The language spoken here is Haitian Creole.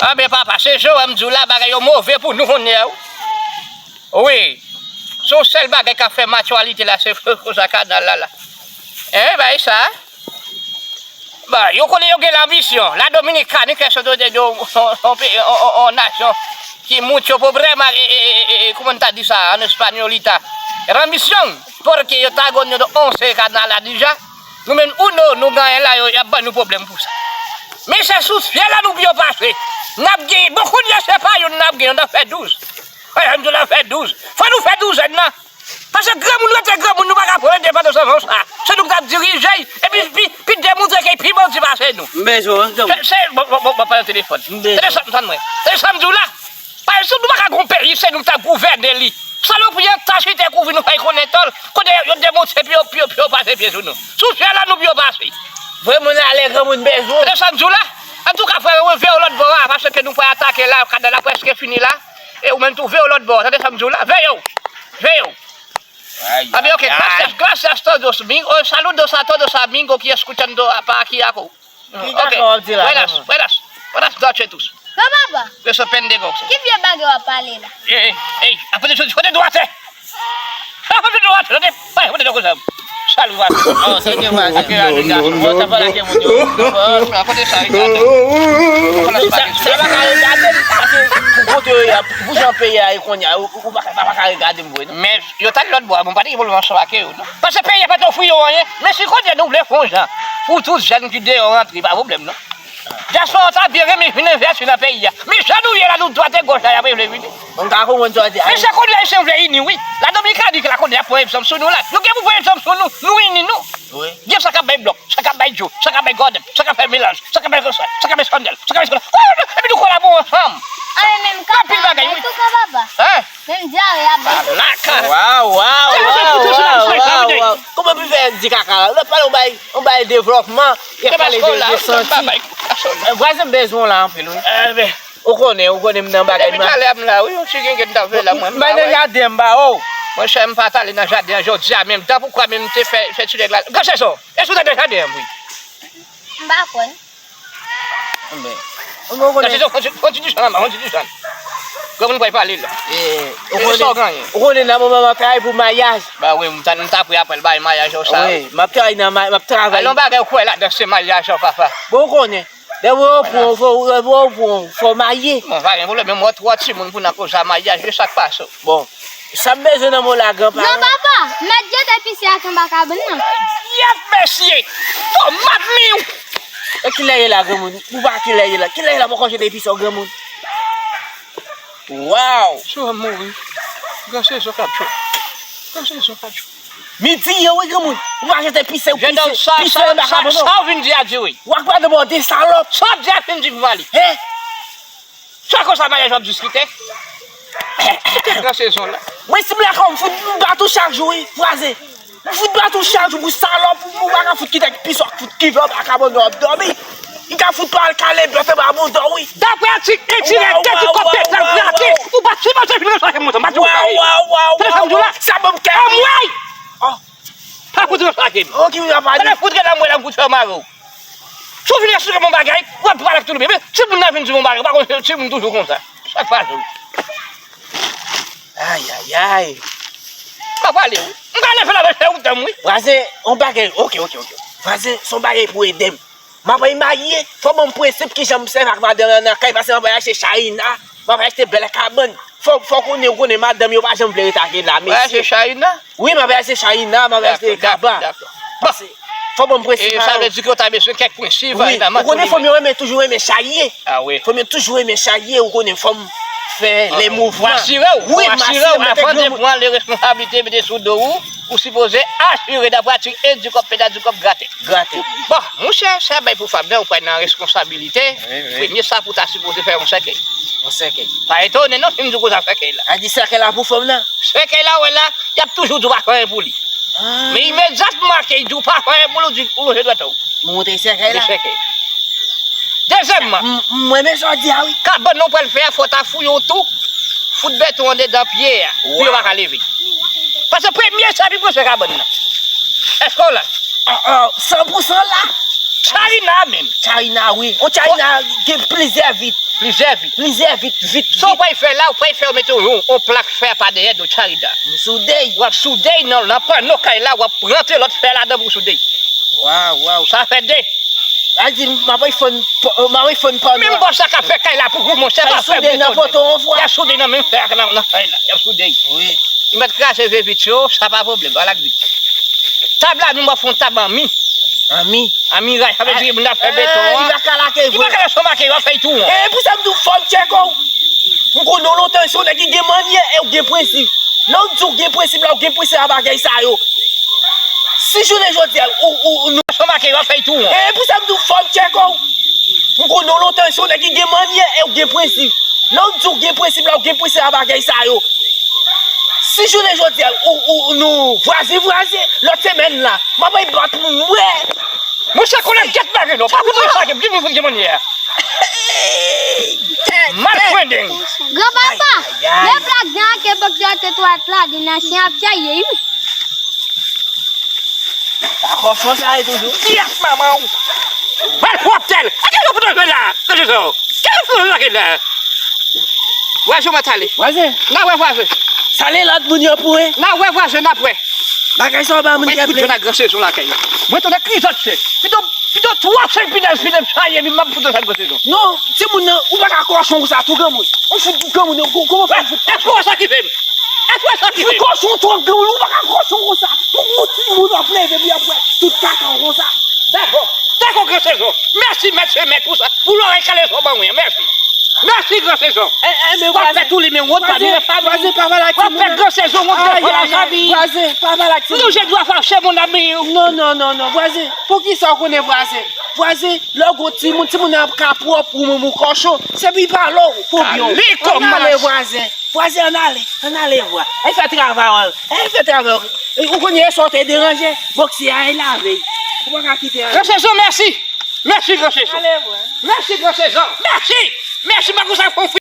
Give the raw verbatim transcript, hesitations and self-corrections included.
Anben papa, se jan w wè m di w la, bagay yo move pou nou kounye a wi. Wi. Se yon sèl bagay k ap fè matyalite la, se koze kanal la la. Enben, bagay sa. Bon, yo konnen yo gen lanbisyon. La Dominikani, ke se yon, yon, yon, yon nasyon ki moute yo pwoblèm ak, e, e, e, e, e, kòman n ta di sa an espanyolita? Lanbisyon, pòske yo ta gon yo onse kanal la deja. Nou menm, uno, nou genyen la, yo, y ap ban nou pwoblèm pou sa. Men se sou syèl la nou pou yo pase. N ap genyen, bon, kounye a se pa youn n ap genyen, n ap fè douz. Wi, m di w n ap fè douz. Fò nou fè douzèn nan. Paske granmoun rete granmoun, nou pa ka pran endepandans anvan sa. Se nou k t ap dirije l, epi pi, pi demontre ke pi bandi pase nou. M bezwen w, m Se, se, bon, bon, bon, bon, pa nan telefòn. M bezwen. Tande sa, tande mwen. Tande sa m di w la. Pa egzanp, nou pa ka gon peyi, se nou k t ap gouvène li. Salopri an ta chita kouvri nou, fè konnen tòl. Kote yo demonte pye yo, pye yo, pye yo pase pye sou nou. Sou syèl la nou pou yo pase. Voye moun ale, granmoun bezwen w. Tande sa m di w la. Antouka, frè, mwen veye w lòt bò a, paske nou pral atake la, kanal la prèske fini la. E ou menm tou, veye w lòt bò, tande sa m di w la, veye w, veye w. Ay, Anben, ok, ay, ay. Gracias, gracias todos, amigos. Saludos a todos, amigos que escuchando pa aquí, ako. Ki Ok. kaka w ap di la, Buenas, granmoun? buenas, buenas noches todos. Yo, papa, Yo soy pendejo. ki vye bagay w ap pale la? Ey, ey, ey, apre de kote dwa tè. Apre de dwa tè, tande. Ay, kote dwa tè. Salut, va. Oh, thank you, va. Ake la, de gason. Bon, sa pa lage moun yo. Bon, akote sa, wi, gason. Sa, sa pa ka regade m, paske pou kote yo ye a, pou jan peyi a ye kounye a, ou, ou pa, pa, pa ka regade m vre, non. Men, yo t al lòt bò a, bon, pa t gen pwoblèm ansanm ak yo, non. Paske peyi a pa t ofri yo anyen. Men si kounye a nou vle fè yon jan, pou tout jèn ki deyò rantre, pa pwoblèm, non. Dyaspora ta byen renmen vin envesti nan peyi a. Men jan nou ye la, nou dwat e gòch la, y ap vle vini. Mwen ka konprann sa w di a. Men se kounye a Ayisyen vle ini, wi. La Dominikani la kounye a pran egzanp sou nou la. Yo gen pou pran egzanp sou nou, nou ini nou. Wi. Gen sa k ap bay blòk, sa k ap bay djo, sa k ap bay gòdèt, sa k ap fè melanj, sa k ap bay konsèy, sa k ap bay chandèl, sa k ap bay chandèl. Epi nou kolabore ansanm. Anyen menm kaka ap bay tou, papa. Hein? Menm dyare ap bay tou. Alaka. Waw, waw, waw, waw, waw. Kòman pou fè di kaka la? Ou pa yon bay, yon bay devlòpman, y ap pale de, de santi. Vwazen m bezwen w la anpil, wi. Ou konnen, ou konnen m nan bagay. Depi talè a m la, wi, yon ti gengen m t ap fè la, mwen, m pa wè. M bay nan jaden m ba ou. Monchè, m pa t ale nan jaden an jodi a menm. Tan poukwa menm m te fè, fè ti nèg la? Gade sa, èske w t al nan jaden an, wi? M pa kwè. Anben, ou konnen. Gade sa, on ti, on ti disan, on ti disan. Granmoun pral pale la. Ou konnen, ou konnen nan moman m ap travay pou maryaj. Ba wi, m ta, m ta pre apre l bay maryaj ou sa. Wi, m ap travay nan, m ap travay. Alon bagay ou kwè ladan se maryaj ou, papa. Bon, ou konnen. Depi w pran, fò, depi w pran, fò w marye. Bon, pa gen pwoblèm, men mwen twò timoun pou n a koz a maryaj, e sa k pase w? Bon, sa m bezwen nan men w la, granparan. Non, papa, m mèt jete pise ak anba kabann nan. Dyab, mesye! Tomat mi w! E kilè ye la, granmoun? Ou pa kilè ye la? Kilè ye la, poko jete pise w, granmoun? Waw! Si w mouri, gran sezon k ap jwe. Gran sezon k ap jwe. Midi ye wi, granmoun. Ou pa jete pise, ou pise, pise anba kabann non. Sa w vin di a di wi. W ak madanm ou de salòp. Sa w di a fin di pou pale. Hein? Sa konsa maryaj w ap diskite? Kite gran sezon la. Mwen si m lakòl m fout m bat ou chak jou wi, vwazen. M fout bat ou chak jou pou salòp, ou pa ka fout kite pise w ak fout kive anba kabann w ap dòmi. Li ka fout pral kale bèf anba bouda w wi. Daprè atik endirèk, de ti kòb pèt la grate, ou pa sipoze fin rann sa ke montan, m pa di w sa. Tande sa m di w la? Sa ban m kè. Anmwey! Pa fout rann sa ke m. Tande fout rann la m wè la m fout fè w mare w. Si w vin eksplike m yon bagay, w ap pale ak tout moun. Men timoun nan vin di m yon bagay, ou pa konn timoun toujou konsa. Sa k pase w? Ayayay. M pa pale wi. M ka leve la men fè ou tanm wi. Vwazen, yon bagay, ok, ok, ok. Vwazen, se yon bagay pou ede m. M ap al marye, fò ban m prensip kijan m sèvi ak madanm nan nan kay, paske m ap al achte chayina, m ap al achte bèl kabann. Fò, fò konnen, ou konnen madanm yo pa janm vle ret ak la, mesye. Ou al achte chayina? Wi, m ap al achte chayina, m ap al achte kaba. Dakò, dakò. Bon. Paske, fò ban m prensip. E sa vle di ke w ta bezwen kèk prensip nan mantalite. Ou konnen fanm yo renmen, toujou renmen chaye. A wi. Fanm yo toujou renmen chaye, ou konnen fanm fè le mouvman. Ou asire w, ou asire w, avan de pran le responsablite mete sou do ou, ou sipoze asire daprè atik e di kòb pèt la, di kòb grate. Grate. Bon, monchè, sa bay pou fanm nan, ou pral nan responsabilite. Wi, wi. Premye sa pou ta sipoze fè yon sèkèy. Yon sèkèy. Pa etone non si m di w konsa sèkèy la. A di sèkèy la pou fanm nan? Sèkèy la, w wè la, y ap toujou di w pa fè anyen pou li. Men imedyatman ke y di w pa fè anyen pou li, w di w lonje dwèt ou. Monte sèkèy la. Monte sèkèy. Dezyèmman. M, m renmen sa w di a wi. Kabann nan w pral fè a, fò w ta fouye yon twou, fout beton andedan pye a, pou yo pa ka leve. Paske premye sa pi pran se kabann nan. Èske w la? San pou san la. Charina menm. Charina, wi. On charina gen plizyè vit. Plizyè vit. Plizyè vit, vit, vit. Sa w pral fè la, ou pral fè yo mete yon, yon plak fè pa dèyè do charina. M soudè. W ap soudè nan, nan panno kay la, w ap rantre lòt fè ladan pou w soudè. Waw, waw. Sa fè de. A di, m ap fè n, m ap fè n panno. Menm bòs la k ap fè kay la pou ou, monchè, pa fè soudè nan poto yon fwa. Y ap soudè nan menm fè ak nan, nan fè la. Y ap soudè. Wi. Li mèt kraze vye vit yo, sa pa pwoblèm, pa lak vit. Tab la, nou va fè yon tab anmi. Anmi? Anmi ray, sa vle di moun ap fè beton an. Li pa ka lake vre. Li pa ka lake, son make, yo ap fè tou an. E pou sa m di w fò m tcheke w. M konnen w lontan, se yon nèg ki gen mannyè e w gen prensip. Lè w di w gen prensip la, w gen prensip a bagay sa yo. Si jounen jodi a, ou, ou, ou nou. Son make, yo ap fè tou an. E pou sa m di w fò m tcheke w. M konnen w lontan, se yon nèg ki gen mannyè e w gen prensip. Lè w di w gen prensip la, w gen prensip a bagay sa yo. Si jounen jodi a, ou, ou, nou vwazen vwazen, lòt semèn la, m ap bay bat pou mwen. Monchè, konnen m gèt mare non. Pa pou mwen sa, gen moun ki gen mannyè. Mal fwendeng. Granpapa, lè plak nan ake bòk yo te twat la, di nan chen ap chaye, wi. Sa kòchon sa ye toujou. Pyès manman w. Malpwòpte l. Sa ki yo pou jwe la? Sa se sa? Ki yo pou jwe la? Vwazen, mwen t ale. Vwazen. N a wè vwazen. Sale lòt moun yo pou e. N a wè vwazen, n ap wè. Bagay sa w ba moun kè plen. Mwen tout jwenn ak gran sezon lakay la. Mwen tonton krizòt se. Pito, pito twa senk pinèz, pinèz chaye, mi m ap fout nan sa gran sezon. Non, timoun nan, ou pa ka kòchon konsa, tou granmoun. Ou fout tou granmoun, kòman fè fout? Èske w wè sa ki fè m? Èske w wè sa ki fè m? Fout kòchon twòp granmoun, ou pa ka kòchon konsa. Ou, ou timoun ap leve, epi apre, tout kaka w konsa. Dakò, dakò, gran sezon. Mèsi, mèt semèt, pou sa, pou lòrèy kale sa w ban mwen an. Mèsi. Mèsi, gran sezon. W ap fè tou li men wont pa mi nan fami. W ap fè gran sezon wont nan fami. Vwazen, pa pale ak timoun nan. Vwazen, pa pale ak timoun nan. Nou je dwa fache, mon ami. Non, non, non, non, vwazen. Poukisa w konnen vwazen? Vwazen, lè w gon timoun, timoun nan ap ka pwòp ou menm ou kòchon. Se pi pale w, pobyon. Ann ale, vwazen. Vwazen, ann ale, ann ale, vwa. Al fè travay w, al fè travay w. Ou konnen e sa w te deranje, bòksè a, al lave. Ou pa ka kite a. Gran sezon, mèsi. Mèsi, gran sezon. Ale, vwa. Mèsi, gran sezon. Mèsi. Mèsi, mwen konsa fè w